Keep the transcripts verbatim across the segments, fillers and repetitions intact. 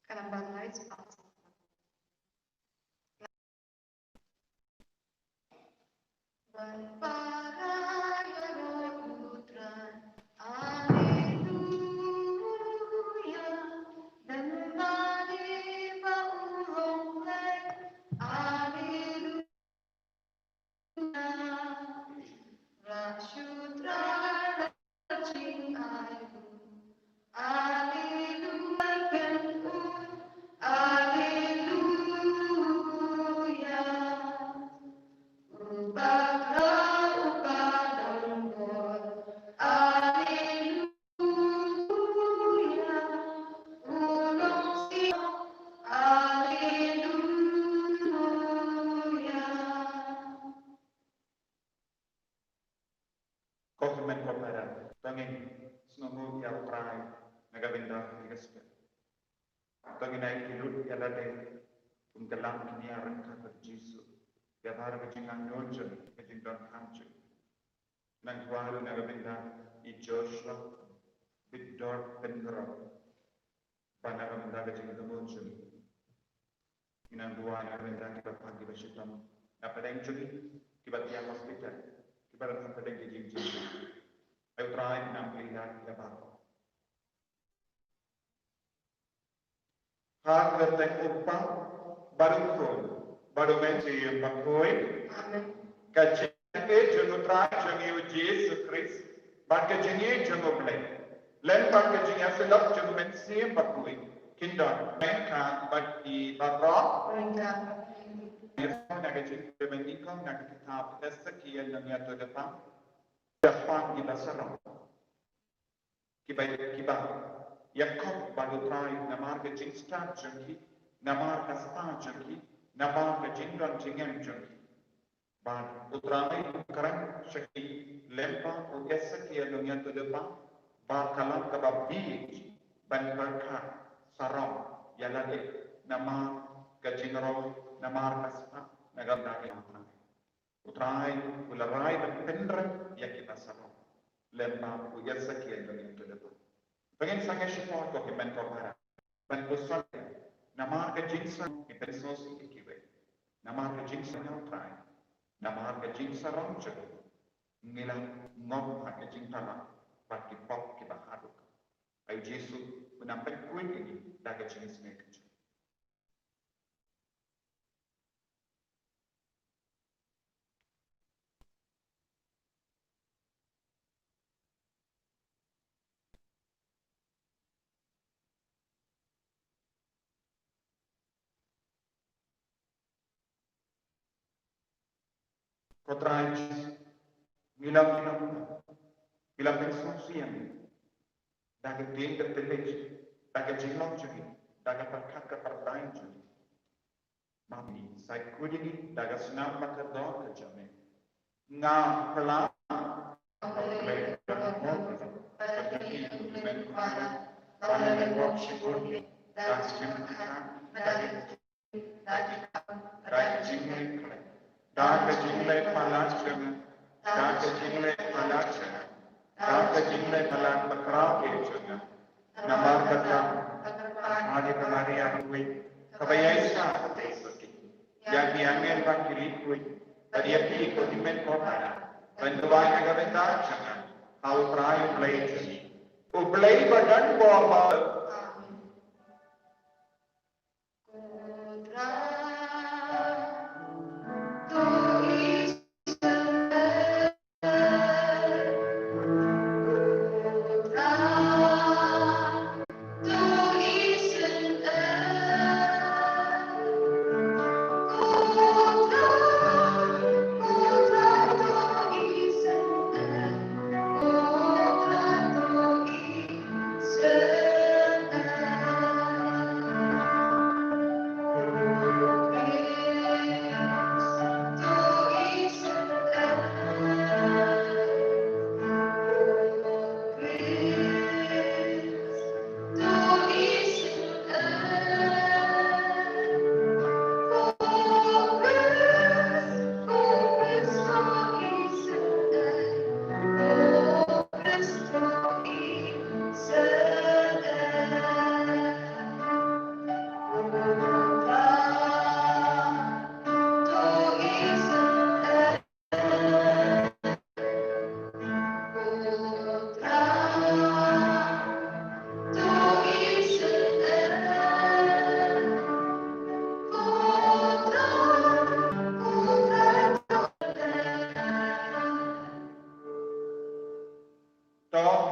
Ka nang ban rise up. Ban para ïaroh U Trai. Alleluia. Lem bad ba u long Blei. Alleluia. Rah shu trai la jingai u. Alleluia. Alleluia. U bakla u ba don bor. Alleluia. U long sih. Alleluia. Ko hynmen ko para, to ngin sngewnguh ïa U Trai na ka bynta kane ka step. To ngin ai ki lut ïa lade kum ka lam kñia ryngkat bad Jisu. Ïa ba ka jingangnud jong, ka jingdonkam jong. Nang kwah ruh na ka bynta i Joshua Bitdor Pyngrope. Ba na ka bynta ka jingthmu jong ngi. Nang kwah na ka bynta kiba pang kiba shitom na pdeng jong ngi, kiba thiah hospital, kiba don ha pdeng ki jingjia. Ai U Trai nang plie ïa kiba Ha ka kyrteng U Kpa, bad U Khun, bad U Mynsiem Bakhuid. Amen. Ka jingïeit jong U Trai jong ngi U Jisu Khrist, bad ka jingïeit jong U Blei, lem bad ka jingïasyllok jong U Mynsiem Bakhuid, kin don ryngkat bad phi baroh. Ryngkat bad phi. Na ka jingpynbeit nyngkong na ka kitab Esekiel nongïathuhlypa, shaphang kiba sarong. Kiba, kiba ïakhun bad U Trai namar ka jingstad jong ki, namar ka spah jong ki, namar ka jingdon jingem jong ki. Bad U Trai u kren sha ki lyngba u Esekiel nongïathuhlypa, ba ka long kaba bieit ban pyrkhat sarong ïa lade namar ka jingrong, namar ka spah, na ka bynta U Trai. U Trai u la rai ban pynrem ïa kiba sarong. Lyngba u Esekiel nongïathuhlypa. Pyngen sangeh shipor ko hynmen ko para. Ban pyrshang namar ka jingsarong, ngi pynsngewsih ïa kiwei. Namar ka jingsarong U Trai. Namar ka jingsarong jong u, ngi la ngop ha ka jingthala bad ki pop kiba haduh. Ai U Jisu un nang pynkuid ïa ngi da ka jingsngewsih. Ko Trai, ngi la, ngi la, ngi la pynsngewsih ïa me da ka ktien ka privilege, da ka jinglong jong ngi, da ka pyrkhat ka pyrthei jong ngi. Mami, sa khuid ïa ngi da ka snam bad ka doh ka jong me. Nga pla. Da ka jingleh palat jong nga, da ka jingleh palat jong nga, da ka jingleh palat jong nga, da ka jingleh palat bakla jong nga. Namar kata, ha kane ka Maria kawei kaba ïaishah, ïa ki angel ba ki lyngngoh, bad ïa phi ko hynmen ko para, ban duwai na ka bynta jong nga ha U Trai U Blei jong ngi. U Blei ba don bor ba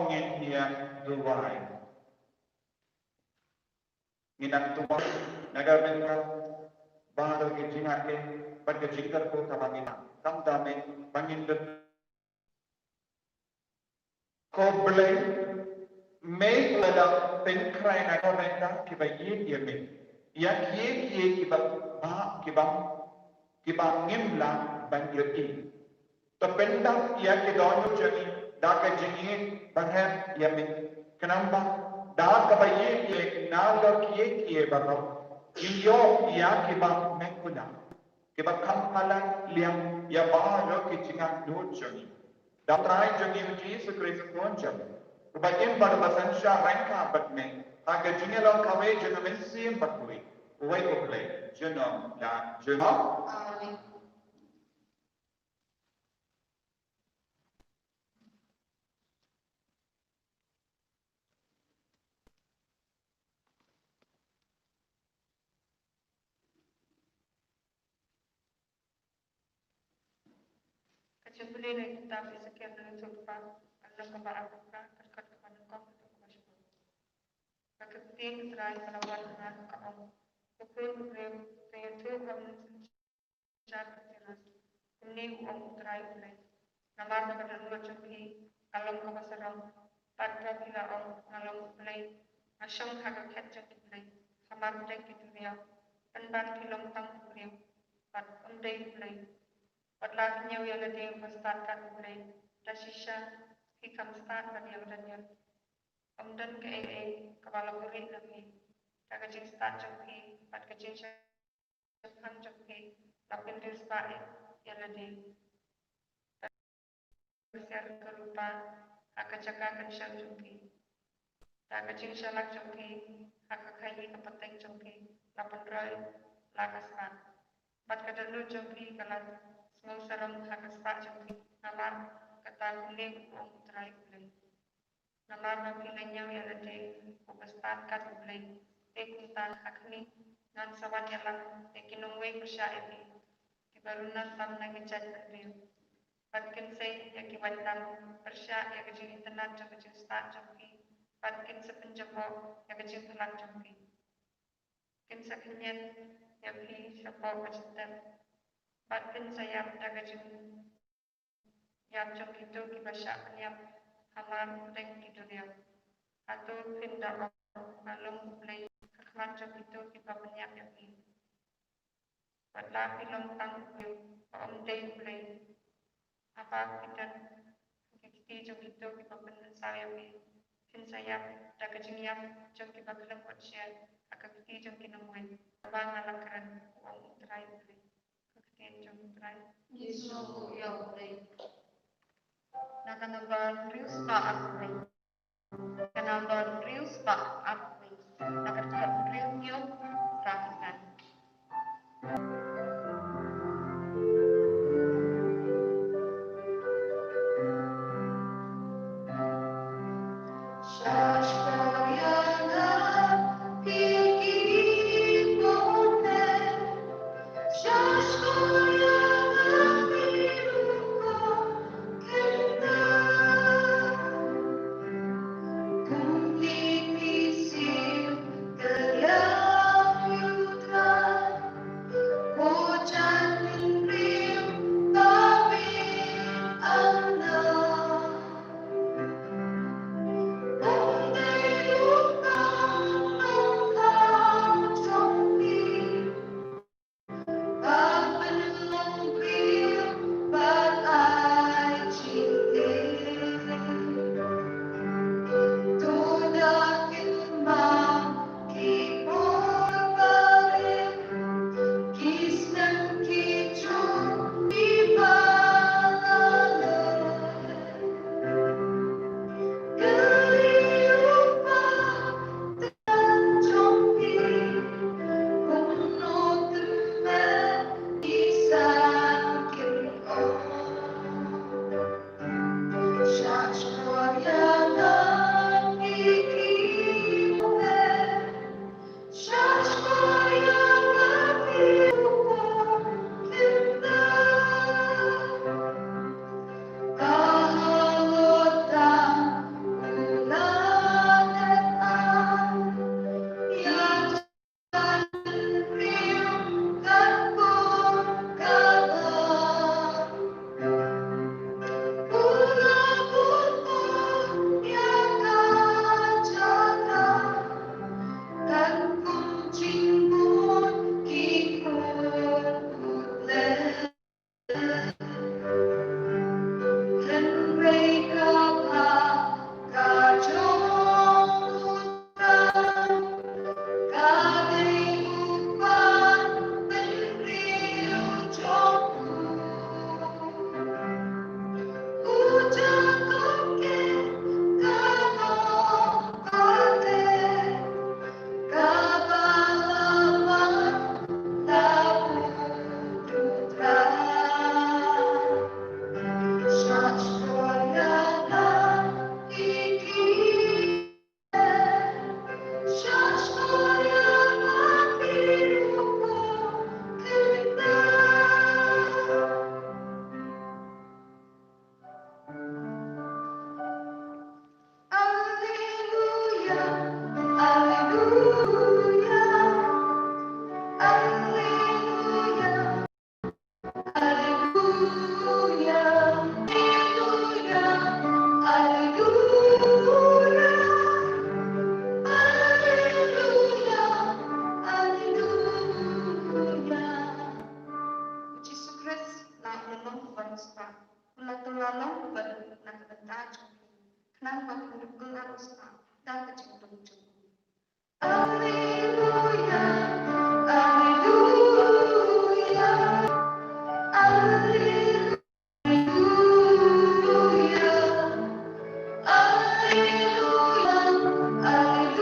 ngin ïa duwai. Ngin ïa duwai na ka bynta baroh ki jingeh bad ka jingkyrkhu kaba ngin, khamtam ba ngin Ko Blei, me u la pynkhreh na ka bynta kiba ïeit ïa me, ïa kiei kiei kiba, ba, kiba, kiba ngim lah ban ïohi. To pyndap ïa ki dohnud jong ngi da ka jingïeit ba rep ïa me. Khnang ba da kaba ïeit ïa me nalor kiei kiei baroh, ngin ïoh ïa kiba me kular, kiba kham palat liang ïa baroh ki jingangnud jong ngi. Da u Trai jong ngi u Jisu Khrist u Khun jong me, uba im bad uba synshar ryngkat bad me ha ka jingïalang kawei jong u Mynsiem Bakhuid, uwei U Blei, junom la junom. Amen. Ka jingpule na ka kitab Ezekiel, ka lynnong kaba arphew phra, ka dkhot kaba nyngkong haduh kaba shiphew. Ka ktien U Trai ka la wan ha nga, ka ong: Ko khun briew, to ïathuh ha u mynsynshar ka Tiras, kumne u ong U Trai U Blei: Namar ba ka dohnud jong phi ka long kaba sarong, bad ba phi la ong: Nga long u blei, nga shong ha ka khet jong ki blei, hamar pdeng ki duriaw, pynban phi long tang u briew bad ym dei u blei. Wat la kynñiew ïa lade uba stad kat u Blei, da shisha phi kham stad bad ïa u Daniel. Ym don kaei kaei kaba la buhrieh na phi. Da ka jingstad jong phi bad ka jingshemphang jong phi la pynriewspah ïa lade. Ka ksiar ka rupa ha ka jaka kynshew jong phi. Da ka jingshalak jong phi ha ka khaii ka pateng jong phi la pynroi la ka spah, bad ka dohnud jong phi ka la sngew sarong ha ka spah jong phi. Namar kata kumne u ong U Trai U Blei: Namar ba phi la ñiew ïa lade uba stad kat u Blei, te kumta ha khmih, ngan sa wan ïalam ïa ki nongwei pyrshah ïa phi, kiba runa tam na ki jait bynriew. Bad kin sei ïa ki waitlam pyrshah ïa ka jingitynnad jong ka jingstad jong phi, bad kin sa pynjaboh ïa ka jingpyllait jong phi. Kin sa khynñiat ïa phi shapoh ka jingtep, bad kin sa ïap da ka jingïap jong kito kiba shah pynïap hamar pdeng ki duriaw. Hato phin da ong: Nga long u Blei, ha khmat jong kito kiba pynïap ïa phi? Wat la phi long tang u briew ba ym dei u blei. Haba phi don ha ki kti jong kito kiba pynmynsaw ïa phi, phin sa ïap da ka jingïap jong kiba khlem kot sher ha ka kti jong ki nongwei, kaba nga la kren, u ong U Trai U Blei. Ka ktien jong U Trai. Ngi sngewbha ïa U Blei. Na ka namba hynriew spah arphew wei. Ka namba hynriew spah arphew wei. Na ka dkhot hynriew hynñiew, phra khyndai. riewspah, u la kylla long u baduk na ka bynta jong phi, khnang ba phin ïoh kylla riewspah da ka jingdum jong u. Alleluia, alleluia, alleluia, alleluia, alleluia, alleluia.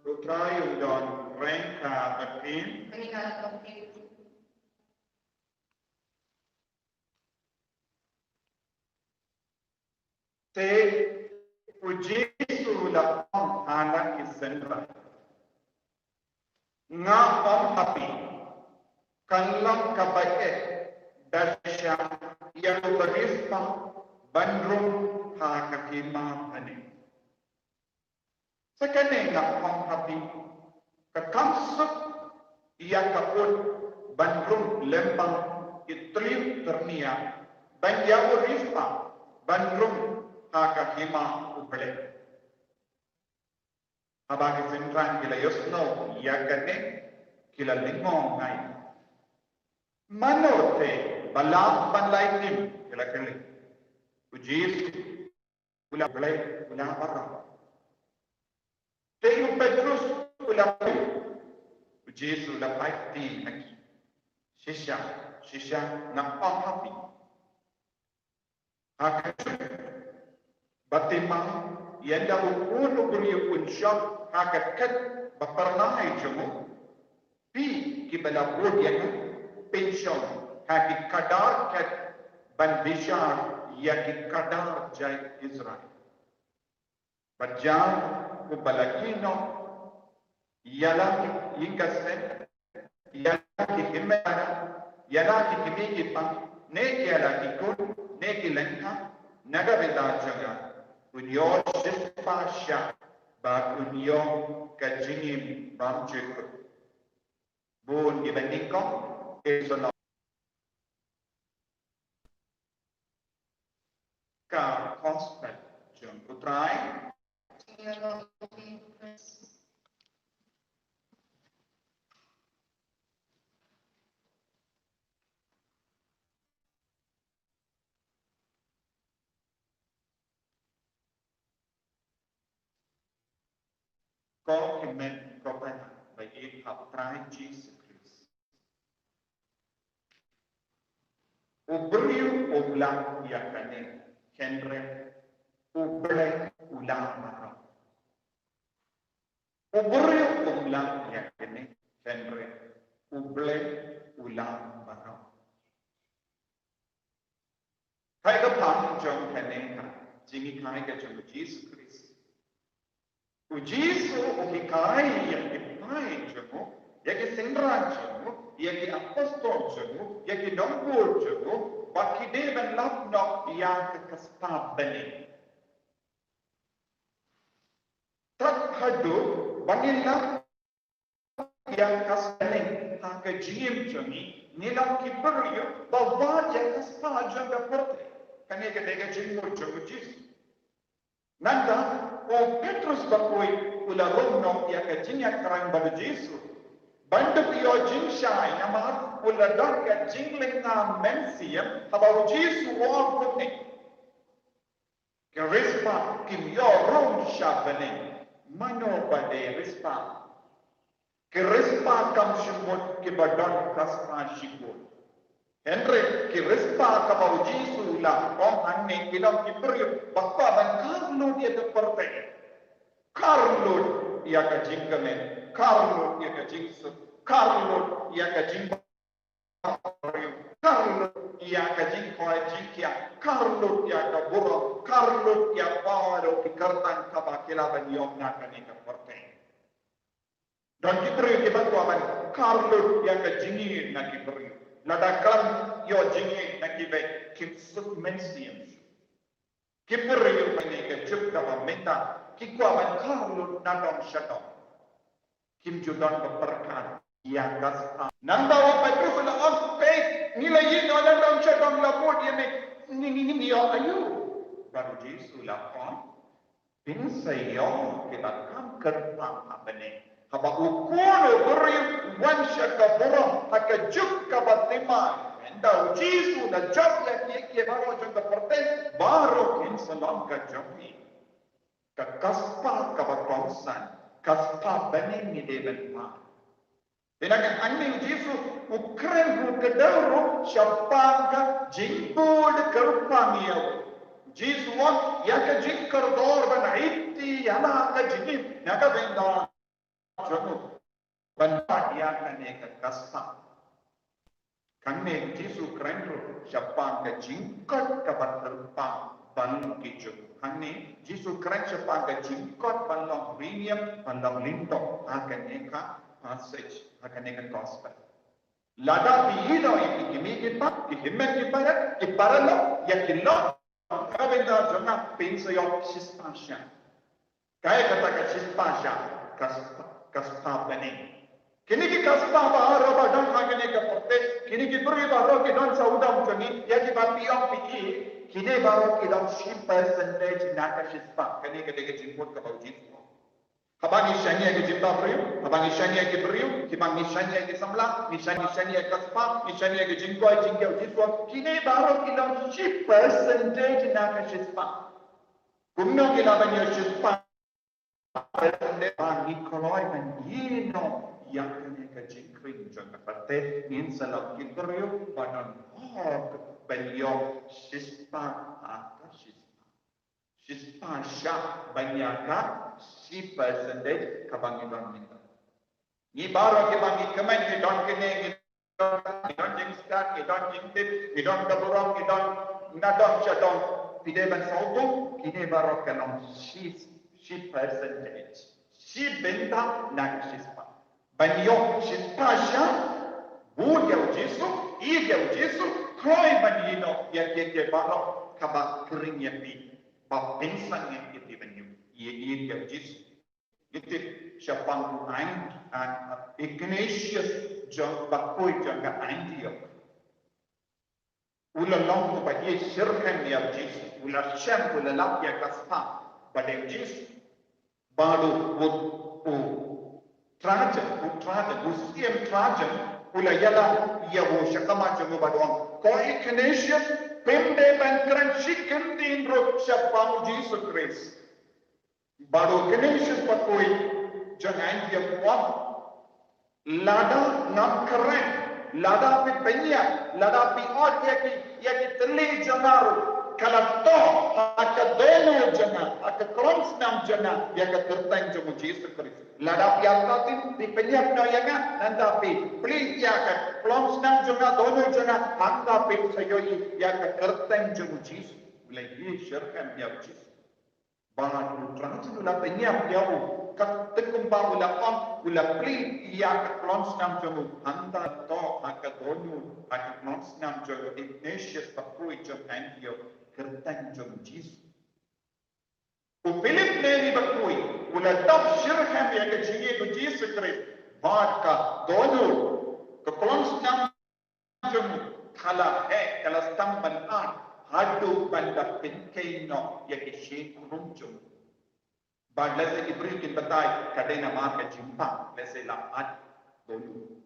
U Trai un don ryngkat bad phi. Ryngkat bad phi. Te u Jisu u la ong ha la ki synran, nga ong ha phi, kan long kaba eh da shisha ïa u bariewspah ban rung ha ka hima hangne. Sa kane nga ong ha phi, ka kam suk ïa ka ut ban rung lyngba ki tyriew tyrniang ban ïa u riewspah ban rung ha ka hima U Blei. Haba ki synran ki la ïohsngew ïa kane, ki la lyngngoh ngai. Mano te ba lah ban lait im? Ki la kylli. U Jisu u la, Blei u la baroh. Te u Petrus u la poi. U Jisu u la pait kti ha ki. Shisha, shisha nga ong ha phi, ha ka juk ba thymmai, ynda u Khun u briew un shong ha ka khet ba phyrnai jong u, phi kiba la bud ïa nga, phin shong ha ki khadar khet ban bishar ïa ki khadar jait Israel. Bad ïa uba la ïehnoh ïa la ki ïing ka sem, ïa la ki hima, ïa la ki kmie ki kpa, ne ïa la ki khun ne ki lyngkha na ka bynta jong nga, un ïoh shispah shah bad un ïoh ka jingim bymjukut. Bun kiba nyngkong, ki sa long ka gospel jong U Trai. Ko hynmen ko para ba ïeit ha U Trai Jisu Khrist. U briew um lah ïa kane, hynrei U Blei u lah baroh. U briew um lah ïa kane, hynrei U Blei u lah baroh. Hai ka phang jong kane ka jinghikai ka jong U Jisu Khrist. U Jisu u hikai ïa ki paid jong u, ïa ki synran jong u, ïa ki apostol jong u, ïa ki nongbud jong u, ba ki dei ban lap noh ïa ka, ka spah bneng. Tad haduh ba ngin lap ïa ka spah bneng ha ka jingim jong ngi, ngi long ki briew ba wad ïa ka spah jong ka pyrthei. Kane ka dei ka jingmut jong U Jisu. Nangta u Petrus bakhuid u la rung noh ïa ka jingïakren bad U Jisu. Ban da u ïoh jingshai namar u la don ka jinglyngngoh mynsiem haba U Jisu u ong kumne. Ki riewspah kim ïoh rung sha bneng. Mano ba dei riewspah? Ki riewspah kam shym mut kiba don ka spah shibun. Hynrei ki riewspah kaba U Jisu u la ong hangne ki long ki briew ba kwah ban kar lut ïa ka pyrthei. Kar lut ïa ka jingkmen, kar lut ïa ka jingsuk, kar lut ïa ka jing kar lut ïa ka jingkhoi jingkhiah, kar lut ïa ka burom, kar lut ïa baroh ki kyrteng kaba ki lah ban ïoh na kane ka pyrthei. Don ki briew kiba kwah ban kar lut ïa ka jingïeit na ki briew. Lada khlem ïoh jingïeit na ki beit kim suk mynsiem. Ki briew ha kane ka juk kaba mynta ki kwah ban kar lut nadong shadong. Kim ju don ba pyrkhat ïa ka spah. Nangta u Petrus u la ong, peit, ngi la ïehnoh nadong shadong, la bud ïa me, ngi, ngi, ngin ïoh aïu? Bad U Jisu u la ong, Pynshai ïa kiba kham kyrpang ha bneng. Haba u khun u briew u wan sha ka burom ha ka juk kaba thymmai, ynda u Jisu u la jop ïa ki, ïa ki baroh jong ka pyrthei, baroh kin sa long ka jong ngi. Ka, ka spah kaba kongsan, ka spah bneng ngi dei ban pan. Te na ka hangne u Jisu u kren ruh, u kdew ruh shaphang ka jingbud kyrpang ïa u. U Jisu u ong ïa ka jingkordor ban aiti ïa la ka jingim na ka bynta jong u, ban pynïaid ïa kane ka, ka spah. Hangne u Jisu u kren ruh shaphang ka jingkoit kaba kyrpang ban long ki Jiw. Hangne u Jisu u kren shaphang ka jingkoit ban long riewniam, ban long lyngdoh ha kane ka passage, ha kane ka gospel. Lada phi ïehnoh ïa ki kmie ki kpa, ki hynmen ki para, ki paralok, ïa ki lok, ka bynta jong nga, pynshai ïa u shispah shah. Kaei kata ka shispah shah? Ka spah, ka spah bneng. Kine ki ka spah baroh ba don ha kane ka pyrthei, kine ki briew baroh ki don sawdong jong ngi, ïa kiba phi ong phi ïeit, kine baroh ki don shi percentage na ka shispah. Kane ka dei ka jingmut kaba u Jisu u ong. Haba ngi shaniah ki jingbam briew, haba ngi shaniah ki briew, kiba ngi shaniah ki samla, ngi shaniah, shaniah ka spah, ngi shaniah ki jingkoit jingkiew, u Jisu u ong kine baroh ki long shi percentage na ka shispah. Kumno ngi lah ban ïoh shispah? Ba ngi kloi ban ïehnoh ïa kane ka jingkhring jong ka pyrthei, ngin sa long ki briew ba don hok ban ïoh shispah ha ka shispah. Shispah shah ban ïa ka shi percentage kaba ngi don mynta. Ngi baroh kiba ngi kmen, ngi don kine, ngi don, ngi don jingstad, ngi don jingtip, ngi don ka burom, ngi don nadong shadong. Phi dei ban sngewthuh, kine baroh ka long shi, shi percentage, shi bynta na ka shispah. Ban ïoh shispah shah, bud ïa u Jisu, ïeit ïa u Jisu, kloi ban ïehnoh ïa kiei kiei baroh kaba khring ïa phi, ba pynsan ïa phi ban ïoh, ïeit ïa u Jisu. Ngi tip shaphang u An-, An-, Ignatius jong, bakhuid jong ka Antioch. U la long uba ïeit shitrhem ïa u Jisu, u la shem, u la lap ïa ka spah, ba dei u Jisu. Bad u, u, u Trajan, u Trajan, u siem Trajan, u la ïalap ïa u sha khmat jong u bad u ong, ko Ignatius, phim dei ban kren shi kyntien ruh shaphang u Jisu Khrist. Bad u Ignatius bakhuid jong Antioch u ong, lada ngam kren, lada phi pynïap, lada phi ot ïa ki, ïa ki thylli jong nga ruh, ka la thoh ha ka dohnud jong nga, ha ka klong snam jong nga, ïa ka kyrteng jong u Jisu Khrist. Lada phi ïap, phi pynïap noh ïa nga, nangta phi plie ïa ka klong snam jong nga, dohnud jong nga, hangta phin sa ïohi ïa ka kyrteng jong u Jisu. U la ïeit shitrhem ïa u Jisu. Bad u Trajan u la pynïap ïa u, katkum ba u la ong, u la plie ïa ka klong snam jong u, hangta thoh ha ka dohnud, ha ka klong snam jong u Ignatius bakhuid jong Antioch, kyrteng jong u Jisu. U Philip Neri bakhuid u la dap shitrhem ïa ka jingïeit u Jisu Khrist, bad ka dohnud, ka klong snam jong u ka la heh, ka la sdang ban at haduh ban da pynkhiah noh ïa ki shynrang jong u. Bad lehse ki briew kin batai ka dei namar ka jingpang, lehse la at dohnud.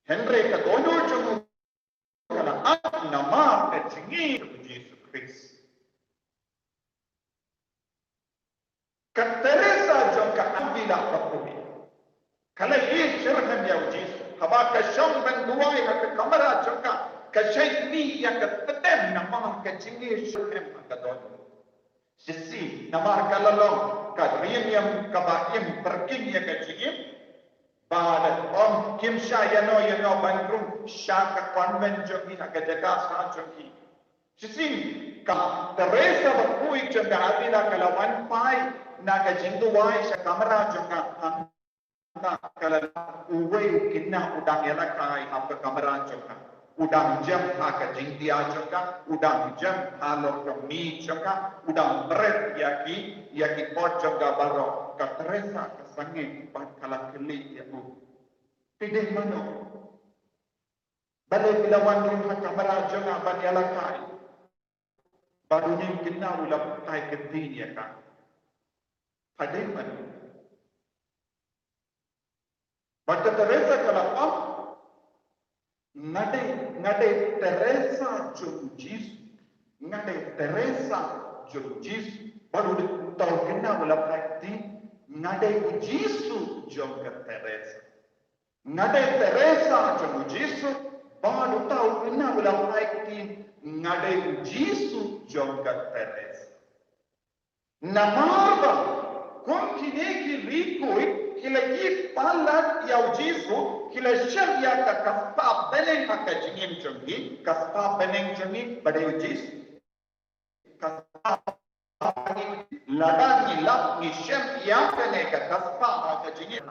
Hynrei ka dohnud jong u ka la at namar ka jingïeit jong u Jisu Khrist. Ka Teresa jong ka Avila bakhuid, ka la ïeit shitrhem ïa u Jisu. Haba ka shong ban duwai ha ka kamra jong ka, ka shait mih ïa ka tdem namar ka jingïeit shitrhem ha ka dohnud. Shisien namar ka la long ka riewniam kaba im pyrkhing ïa ka jingim, bad ym kim shah ïano ïano ban rung sha ka convent jong ki, ha ka jaka sah jong ki. Shisien ka Teresa bakhuid jong ka Avila ka la wan phai na ka jingduwai sha kamra jong ka, hangta ka la, uwei u khynnah u dang ïalehkai ha ka kamra jong ka. U dang jem ha ka jingdia jong ka, u dang jem halor ka mih jong ka, u dang bret ïa ki, ïa ki kot jong ka baroh. Ka Teresa ka sangeh bad ka la kylli ïa u, phi dei mano? Balei phi la wan rung ha kamra jong nga ban ïalehkai? Bad une u khynnah u la batai kyntien ïa ka. Pha dei mano? Bad ka Teresa ka la ong, nga dei, nga dei Teresa jong u Jisu. Nga dei Teresa jong u Jisu. Bad uta u khynnah u la phai ktien, nga dei u Jisu jong ka Teresa. Nga dei Teresa jong u Jisu. Bad uta u khynnah u la phai ktien, nga dei u Jisu jong ka Teresa. Namar ba kum kine ki riew khuid ki la ïohi palat ïa u Jisu, ki la shem ïa ka, ka spah bneng ha ka jingim jong ki, ka spah bneng jong ki ba dei u Jisu. Ka spah bneng, lada ngi lap ngi shem ïa kane ka, ka spah ha ka jingim.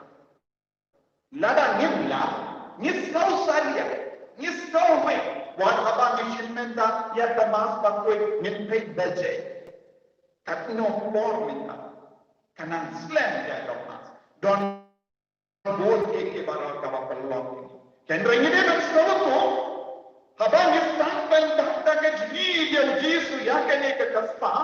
Lada ngim lap, ngi sngew satia, ngi sngew wei. Wat haba ngi shim mynta ïa ka Mass bakhuid ngin peit baje. Katno por mynta ka nang slem ïa ka Mass. Don bun kiei kiei baroh kaba pynlong. Hynrei ngi dei ban sngewthuh, haba ngi sdang ban tap da ka jingïeit ïa u Jisu ïa kane ka, ka spah,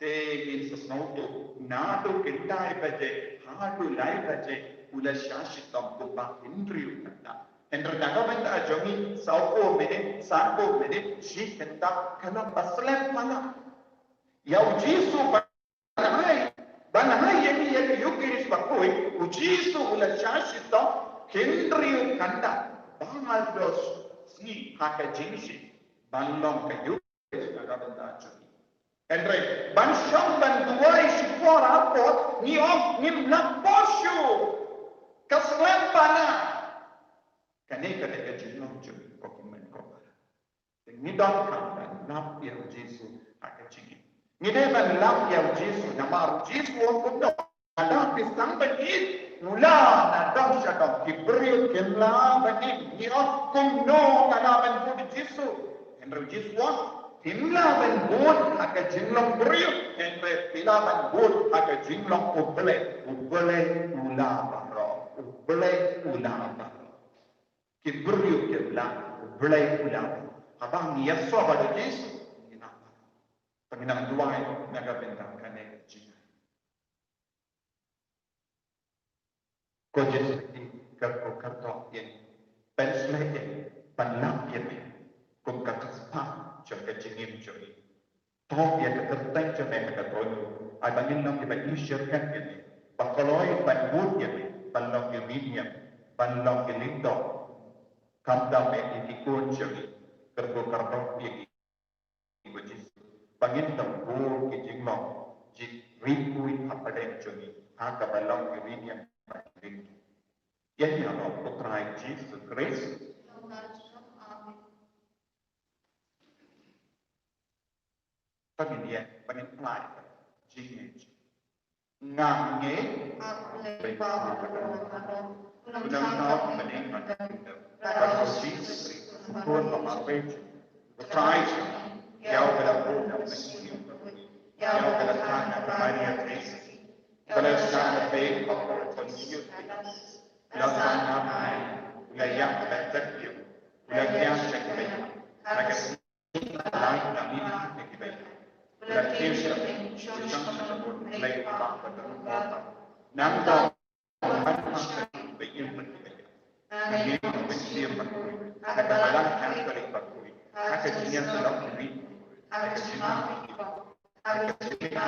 te ngin sa sngewthuh naduh khyndai baje haduh lai baje u la shah shitom kumba hynriew kynta. Hynrei na ka bynta jong ngi, saw phew minit, san phew minit, shi kynta ka long ba slem palat. Ïa u Jisu ban ai, ban ai ïa ngi ïa ka Eucharist bakhuid, u Jisu u la shah shitom hynriew kynta, ba ngi la sngew ha ka jingshit ban long ka Eucharist. Hynrei ban shong ban duwai shipor ar por ngi ong ngim lap por shuh. Ka slem palat. Kane ka dei ka jinglong jong ngi ko ki mei ko ki para. Te ngi donkam ban lap ïa u Jisu ha ka jingim. Ngi dei ban lap ïa u Jisu namar u Jisu u ong kumno. Lada phi sdang ban ïeit, u lah na dong sha dong. Ki briew kim lah ban im, ngi ong kumno nga lah ban bud ïa u Jisu. Hynrei u Jisu u ong phim lah ban bud ha ka jinglong briew, hynrei phi lah ban bud ha ka jinglong U Blei. U Blei u lah baroh. U Blei u lah baroh. Ki briew kim lah, U Blei u lah. Haba ngi ïasoh bad u Jisu, ngi nang, ngi nang duwai na ka bynta kane ka jingim. Ko Jisu, ngi kyrkhu kyrdoh ïa ngi, pynshlei ïa ngi ban lap ïa me kum ka spah jong ka jingim jong ngi. Thoh ïa ka kyrteng jong me ha ka throne. Ai ba ngin long kiba ïeit shyrkhei ïa me, ba kloi ban bud ïa me, ban long ki riewniam, ban long ki lyngdoh. Khamtam me ïa ki khun jong ngi, kyrkhu kyrdoh ïa ngi, ko Jisu, ba ngin long bun ki jinglong, jingriewkhuid hapdeng jong ngi ha kaba long ki riewniam bad ki lyngdoh. Ïa ngi ïa long ko Trai Jisu Khrist. Amen. Ba ngin ïa, ba ngin pynlait jingngeit. Nga ngeit, ah, U Blei, U Blei ba u, u nongthaw mynhynnin bad u kyndew, bad U Jisu Khrist, u Khun ba marwei jong U Trai jong ngi, ïa uba la bud na u Mynsiem Bakhuid, ïa uba la thait na ka Maria Theisotti, uba la shah na beiñ ha u Pontius Pilatus, u la sah na bnai, u la ïap, u la tep ïing, u la thiah sha ki ba ïap, ha ka sngi Lai na miet na ki ba ïap. U la kiew sha pdeng, u shong sha kynduh U Blei Kpa badonbor. Nangta un wan sha ki ba ïap bad ki ba ïap. Nga ngeit ha u Mynsiem Bakhuid, ha ka Balang Katholik bakhuid, ha ka jingïasyllok ki riewkhuid, ha ka jingmap ki kong, ha ka jingim, ha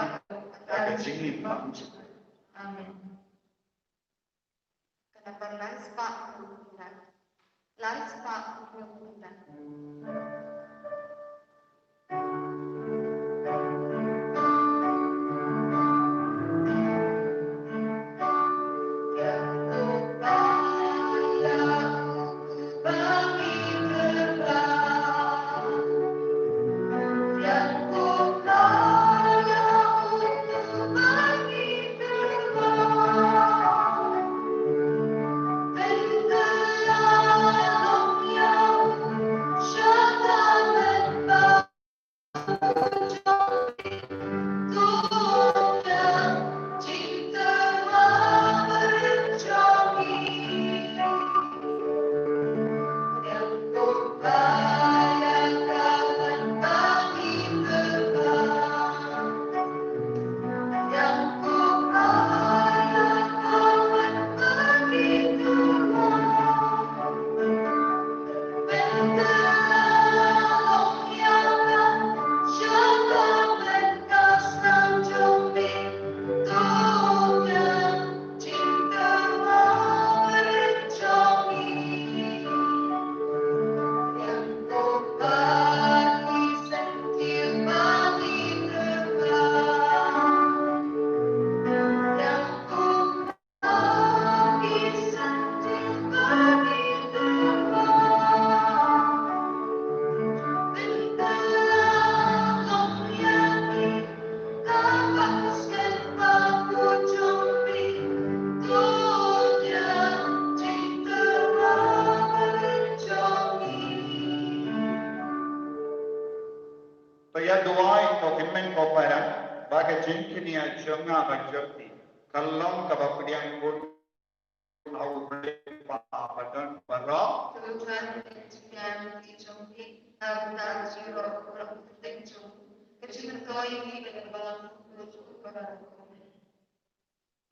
ka jingim bymjukut. Amen. Ka nambar lai spah hynñiew phew khyndai. Lai spah hynñiew phew khyndai. jong nga bad jong phi ka long kaba pdiang bun ha U Blei Kpa badonbaroh.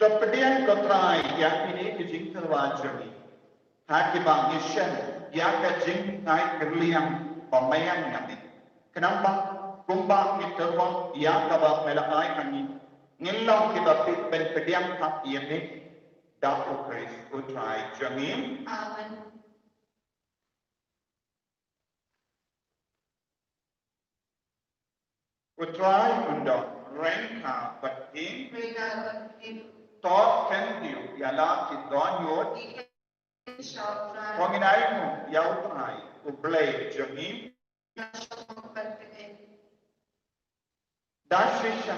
To pdiang ko Trai ïa kine ki jingtyrwa jong ngi, ha kiba ngi shem ïa ka jingkyrliang ba maïan na me. Khnang ba kumba ngi tyrwa ïa kaba me la ai ha ngi, ngin long kiba pynpdiang pat ïa me, da U Khrist U Trai jong ngi. Amen. U Trai un don ryngkat bad phi. To khyndiat ïa la ki dohnud. To ngin ainguh ïa U Trai U Blei jong ngi. Da shisha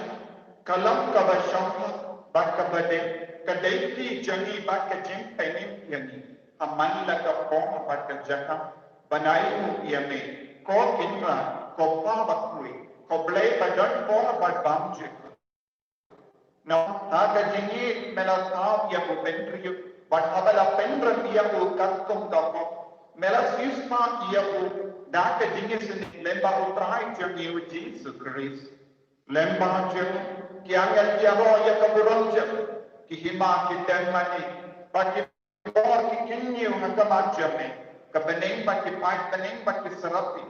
ka long kaba shongkha bad kaba dei ka dei ki jong ngi bad ka jingpynim ïa ngi ha man la ka por bad ka jaka ban ainguh ïa me, ko Kynrad, ko Pa bakhuid, ko Blei badonbor bad bymjukut. Na ha ka jingïeit me la thaw ïa u bynriew bad haba la pynrem ïa u katkum ka hok me la siewspah ïa u da ka jingïaseng lyngba U Trai jong ngi U Jisu Khrist. Lyngba jong ki angel ki ïaroh ïa ka burom jong ki hima ki dem mane bad ki bor ki kynñiew ha khmat jong me, ka bneng bad ki paid bneng bad ki seraphi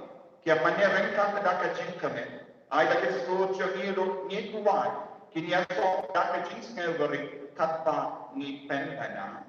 ki ïa mane ryngkat da ka jingkmen. Ai da ki skur jong ngi ruh ngi kwah kin ïasoh da ka jingsngew barit katba ngi pynbna.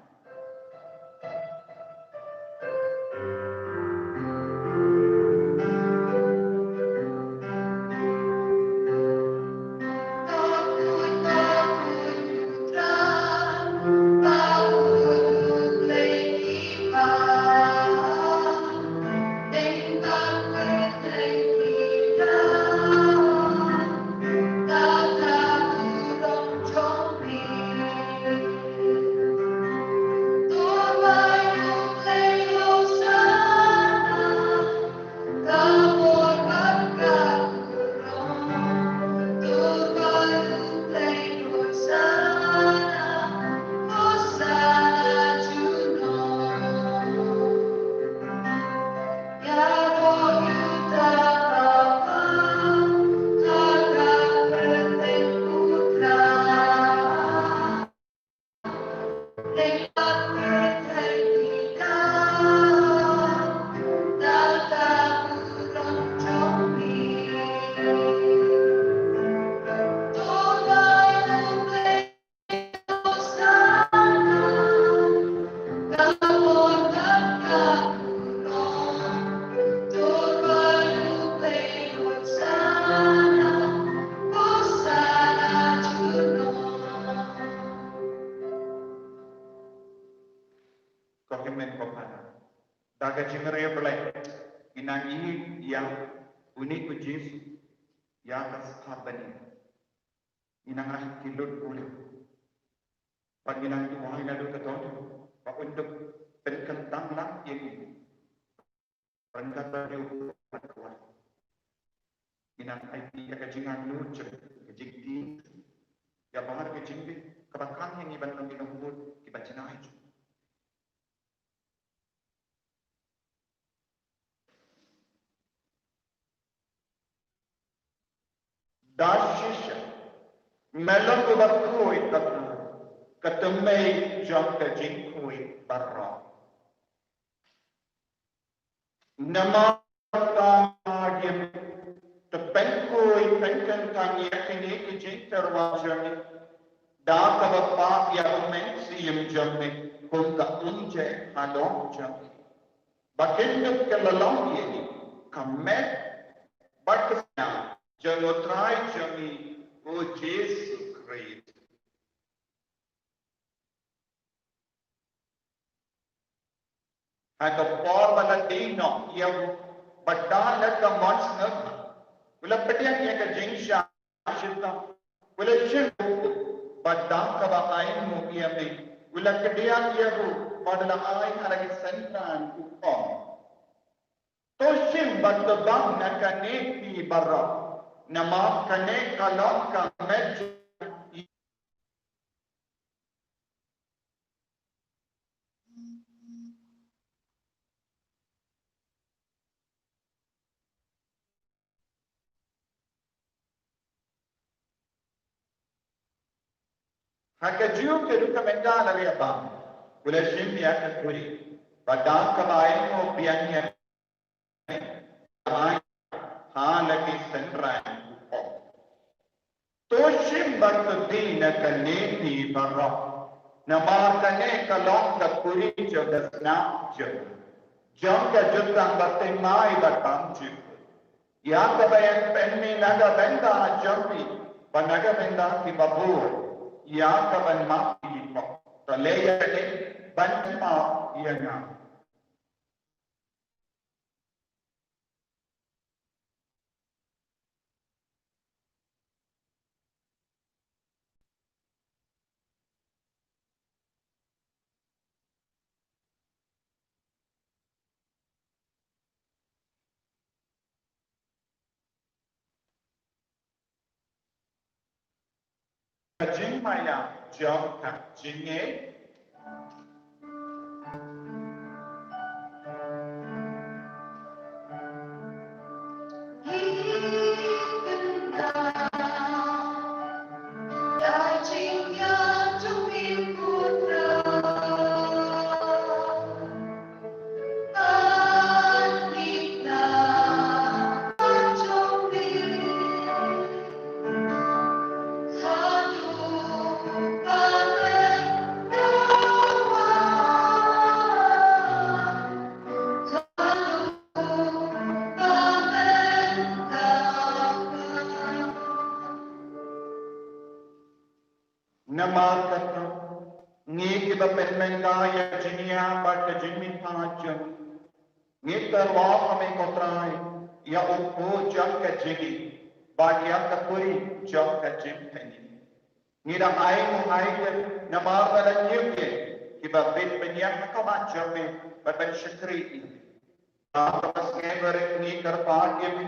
Ko hynmen ko para, da ka jingriewblei ngi nang ïeit ïa une u Jisu ïa ka spah bneng. Ngi nang ai ki lut buri bad ngi nang duwai naduh ka dohnud ba un duk pynkyntang lang ïa ngi. Ryngkat bad u Trai. Ngi nang ai ïa ka jingangnud jong ka jingtieng ïa baroh ka jingbit kaba kham ïa ngi ban long ki nongbud kiba jingai. Da shisha me long uba khuid ka khuid, ka tymmen jong ka jingkhuid baroh. Namar ka jingim te pynkhuid pynkyntang ïa kine ki jingtyrwa jong ngi da kaba pah ïa u Mynsiem jong me kum ka umjer halor jong ngi. Ba kin duk ka la long ïa ngi ka met bad ka sna jong u Trai jong ngi u Jisu Khrist. Ha ka por ba la dei noh ïa u, bad da leh ka mon sngewbha, u la pdiang ïa ka jingshah shitom, u la shim u, bad da kaba ainguh ïa me, u la kdiah ïa u, bad u la ai ha la ki synran, u ong: To shim bad to bam na kane phi baroh, namar kane ka long ka met jong nga Ha kajuh ka dei ka mynta la leh bam, u la shim ïa ka khuri, bad da kaba ainguh biang ïa, ai ha la ki synran u ong, to shim bad to die na kane baroh, namar kane ka long ka khuri jong ka snam jong, jong ka jutang bathymmai bad bymjukut. Ïa kaba yn pynmih na ka bynta jong phi bad na ka bynta kiba bun, ïa kaban map ïa phi. To leh ïa kane ban map ïa nga. Ka jingmaïa jong ka jingngeit. Namar kata, ngi kiba pynmynta ïa ka jingïa bad ka jingmihpat jong ngi, ngi tyrwa ha me ko Trai ïa u kpu jong ka jingim bad ïa ka khuri jong ka jingpyni. Ngi dang ainguh aïu namar ba la ñiew ïa kiba bit bniah ha khmat jong me bad ban shakri ïa me. Ba ka sngi ba rit ngi kyrpad ïa me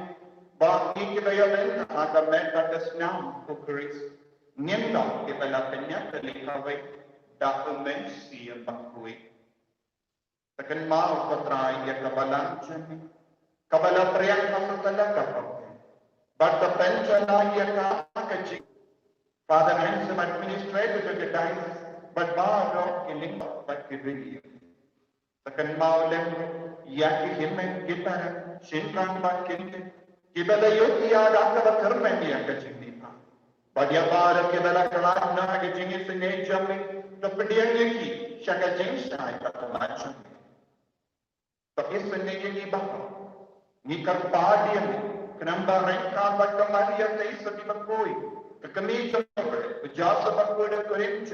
ba ngi kiba ïoh bynta ha ka met bad ka snam u Khrist ngin long kiba la pynïap kawei da u Mynsiem Bakhuid. Te kynmaw ko Trai ïa ka balang jong me kaba la pyrshang ha satlak ka pop, bad to pynjlan ïa ka ha ka jing Father Anselm, administrator jong ka diocese, bad baroh ki lyngdoh bad ki briew. Te kynmaw lem ïa ki hynmen ki para, shynrang bad kynthei, kiba la ïoh ïa da kaba kyrmen ïa ka jingmihpat. Bad ïa baroh kiba la khlad na ka jingisynei jong me, to pdiang ïa ki sha ka jingshai bad ka lad jong me. To isynei ïa ngi baroh. Ngi kyrpad ïa me, khnang ba ryngkat bad ka Maria Theisotti Bakhuid, ka kmie jong u Joseph Bakhuid u Korinth,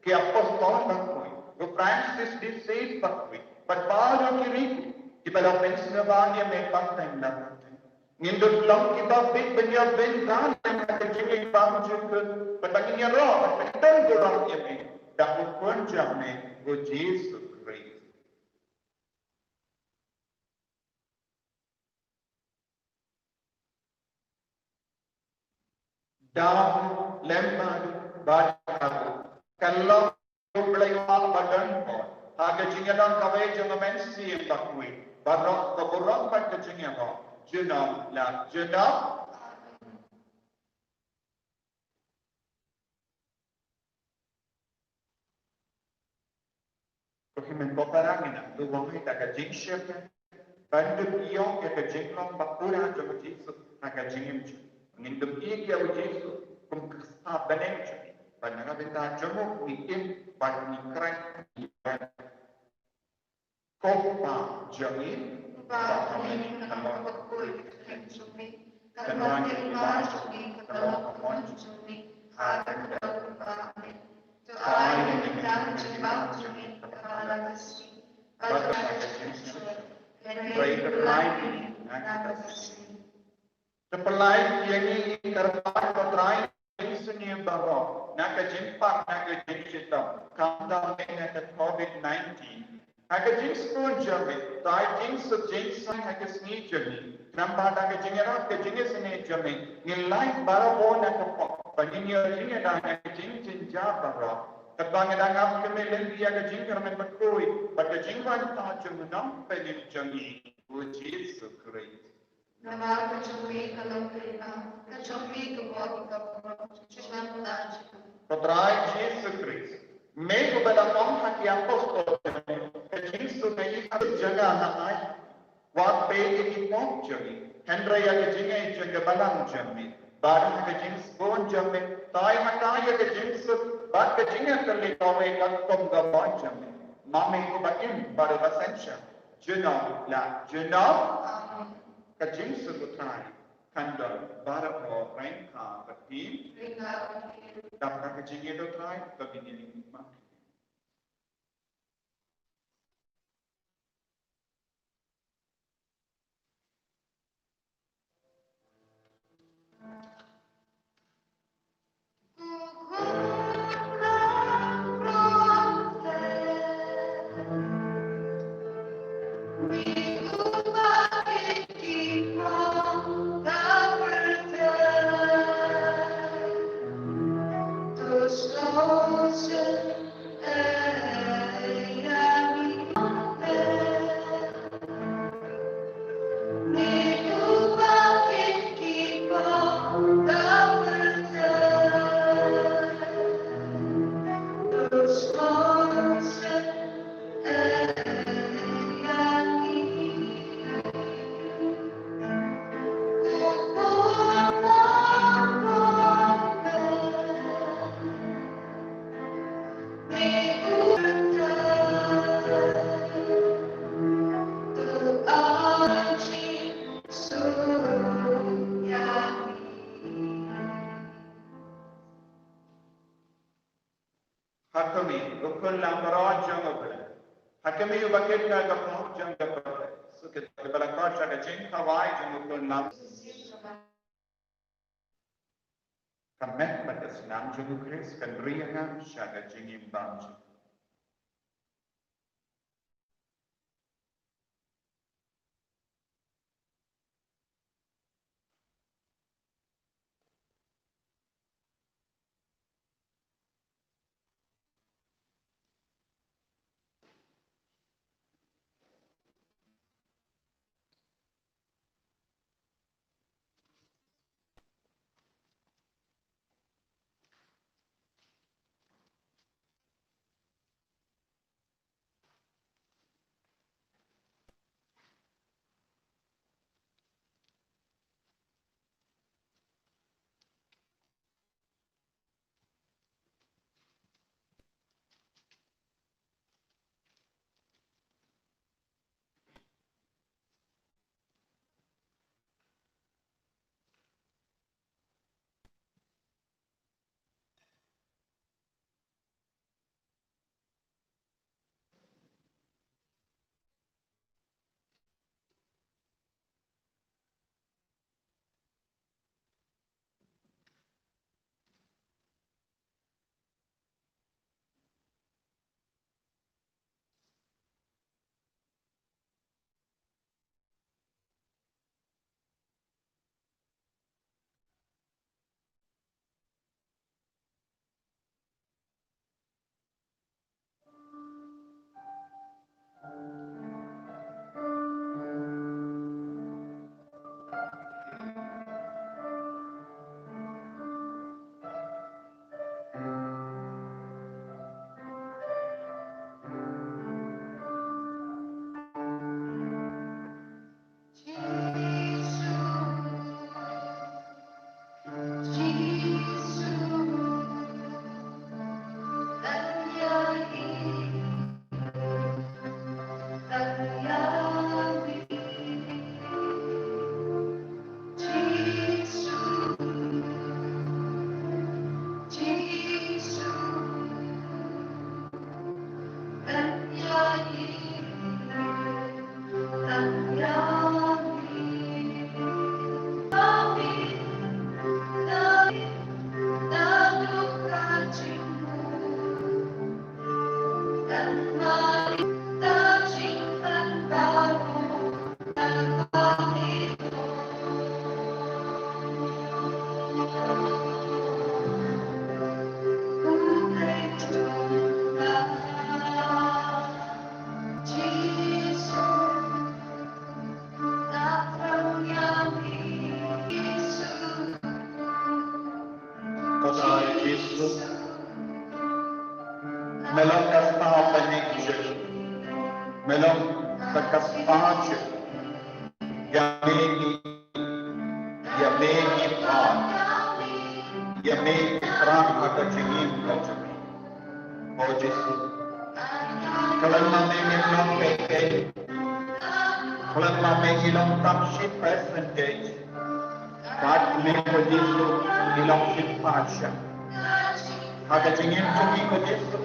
ki apostol bakhuid, u Francis de Sales bakhuid, bad baroh ki riewkhuid kiba la pynsngewbha ïa me pateng la pateng, ngin dup long kiba bit bniah bynta na ka jingim bymjukut, bad ba ngin ïaroh bad pyndonkam ïa me da u Khun jong me u Jisu Khrist. Dap lem bad bad ka long U Blei Kpa ba don bor, ha ka jingïalang kawei jong u Mynsiem Bakhuid, baroh ka burom bad ka jingïaroh junom la junom. Ko hynmen ko para, ngin ïa duwai da ka jingsheptieng ban dup ïoh ïa ka jinglong ba pura jong u Jisu ha ka jingim jong ngi. Ngin dup ïoh ïa u Jisu kum ka kpa bneng jong ngi, bad na ka bynta jong u ngi im bad ngi kren. Ko Kpa jong ngi, Kpa ha bneng, ka long bakhuid ka kyrteng jong me, ka don ka hima jong me, ka long ka mon jong me ha ka khyndew. Amen. To ai ïa ngi mynta ka jingbam jong ngi kaba la ka sngi, bad ka jingshukor, hynrei to pynlait ïa ngi na ka sngi. To pynlait ïa ngi, ngi kyrpad ko Trai, jingsniew baroh na ka jingpang, na ka jingshitom, khamtam na ka covid nineteen. Ha ka jingsngewbha jong me, to ai jingsuk jingsaiñ ha ka sngi jong ngi, khnang ba da ka jingïarap ka jingisynei jong me, ngin lait baroh na ka pop, bad ngin ïoh jingïada na ka jingjynjar baroh. Katba ngi dang ap kyrmen lynti ïa ka jingkyrmen bakhuid bad ka jingwan jong u Nongpynim jong ngi, u Jisu Khrist. Namar ka jong me ka long ka hima, ka jong me ka bor, ka burom, junom la junom. Ko Trai Jisu Khrist, me uba la ong ha ki apostol jong me, ka jingsuk ïa ngi ka jong nga nga ai. Wat peit ïa ki pop jong ngi, hynrei ïa ka jingngeit jong ka balang jong me. Bad ha ka jingsbun jong me, tai ha ka ïa ka jingsuk bad ka jingïatylli kawei katkum ka bor jong me. Ma me uba im bad uba synshar junom la junom. Ka jingsuk U Trai kan don baroh ryngkat bad phi. Dap ka jingïeit U Trai, ka jingïeit ma. Ha khmih, u khun langbrot jong U Blei. Ha khmih, uba kit na ka pop jong ka pyrthei. Shu kit, kaba la khot sha ka jingkhawai jong u khun lang. Ka met bad ka snam jong U Khrist kan ri ïa nga sha ka jingim bymjukut. Ko Trai Jisu, Ka spah bniah jong ngi, me long ka spah jong ngi. Ïa me ngi, ïa me ngi pan, ïa me ngi thrang ha ka jingim ka jong ngi. O Jisu, khlem ma me ngim long peit, khlem ma me ngi long tang shi percentage. Bad me ko Jisu, ngi long shi percent. Ha ka jingim jong ngi ko Jisu,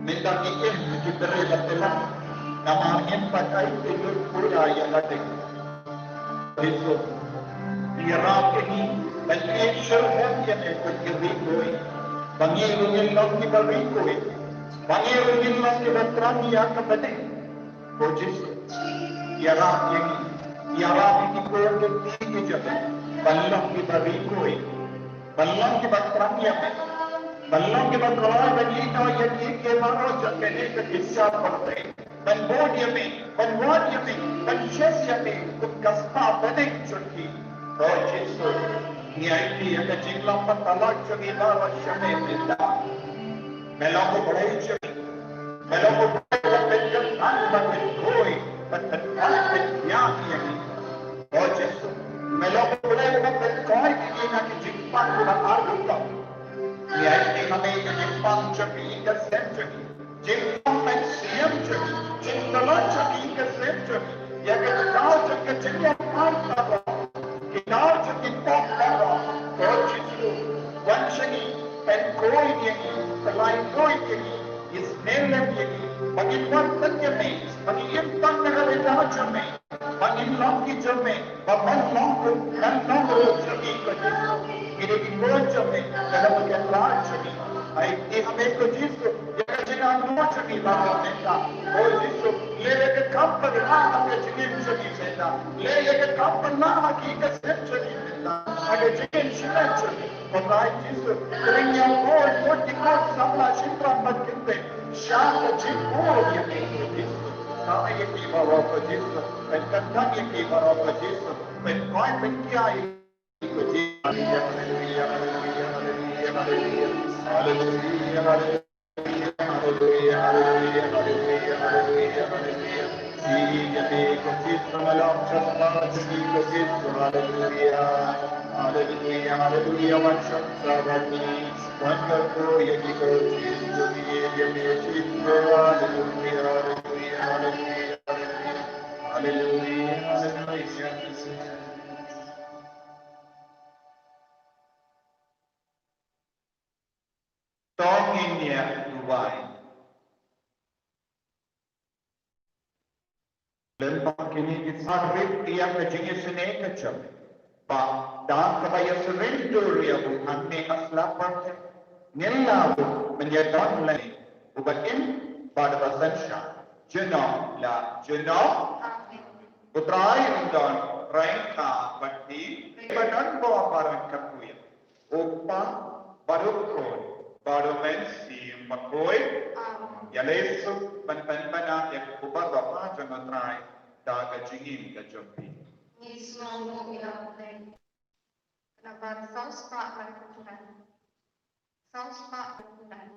mynta ngi im ki briew ba tyllak, namar ngim pat ai pynlut pura ïa lade. Jisu, ïarap ïa ngi ban ïeit syrhem ïa me ko Jisu. Ba ngi ruh ngin long kiba ri khuid, ba ngi ruh ngin long kiba thrang ïa ka bneng. Ko Jisu, ïarap ïa ngi, ïarap ïa ngi ko Jisu, ban long kiba ri khuid, ban long kiba thrang ïa me, ban long kiba thrang ban ïeit ïa ki ki baroh jong kane ka jingïasyrdoh. Ban bud ïa me, ban wad ïa me, ban shet ïa me kum ka spah bniah jong ki. Ko Jisu, ngi aiti ïa ka jinglong bad ka lait jong ngi baroh sha me mynta. Me long U Blei jong ngi. Me long U Blei uba pynkyntang, uba pynkhuid, uba pynpait, pynbiang ïa ngi. Ko Jisu, me long U Blei uba pynkoit ïa ngi na ki jingpang kiba ar kyntang. Ngi aiti ha me ka jingpang jong ngi, ka sem jong ngi. Jingpang mynsiem jong ngi, jingtlot jong ngi, ka sem jong ngi, ïa ka daw jong ka jingïapait baroh, ki daw jong ki pop baroh, ko Jisu, wan sha ngi, pynkhuid ïa ngi, pyllait khuid ïa ngi, ïasnoh lem ïa ngi, ba ngin wan tang ïa me, ba ngin im tang na ka daw jong me. Ba ngin long ki jong me, ba ban long ruh, ban long ruh jong ngi ko Jisu. Ngi dei ki khun jong me, ka dei ka trai jong ngi. Aiti ha me ko Jisu, ïa ka jingangnud jong ngi baroh mynta. Ko Jisu, leh ïa ka kam pynlah ha ka jingim jong ngi mynta. Leh ïa ka kam pynlah ha ki ka sem jong ngi mynta. Ha ka jingim shimet jong ngi. Ko Trai Jisu, pynbeit ïa ngi, ngi ki khun samla shynrang bad kynthei. Sha ka jingmut ïa ngi ko Jisu. Ka ai ïa ngi baroh ko Jisu. Pynkyntang ïa ngi baroh ko Jisu. Pynkoit pynkhia ïa ngi ko Jisu. Haleluya, haleluya, haleluya, haleluya. Haleluya, haleluya, haleluya, haleluya, haleluya, haleluya. Ïa ngi ko Jisu, nga long sha ka jingim ko Jisu. Haleluya. Haleluya, haleluya, wan shong sha bad ngi. Wan kyrkhu ïa ngi ko Jisu, ngi ïeit ïa me Jisu. Haleluya, haleluya, haleluya, haleluya. Haleluya, haleluya. To ngin ïa duwai. Lem bad kine ki saw rit ïa ka jingisynei ka jong me. Bad da kaba ïa surrender ïa u hangne ha slap bad ngin la u men ïa don lei uba im bad uba synshar. Junom la junom. U Trai un don ryngkat bad phi, ba don bor ba ryngkat u ïa. U Kpa, bad u Khun, bad u Mynsiem Bakhuid. Amen. Ïa leit suk ban pynbna ïa ka kyrdan jong u Trai da ka jingim ka jong phi. Ngi sngewnguh ïa u Blei. Kane ba saw spah bad khyndai. Saw spah bad khyndai.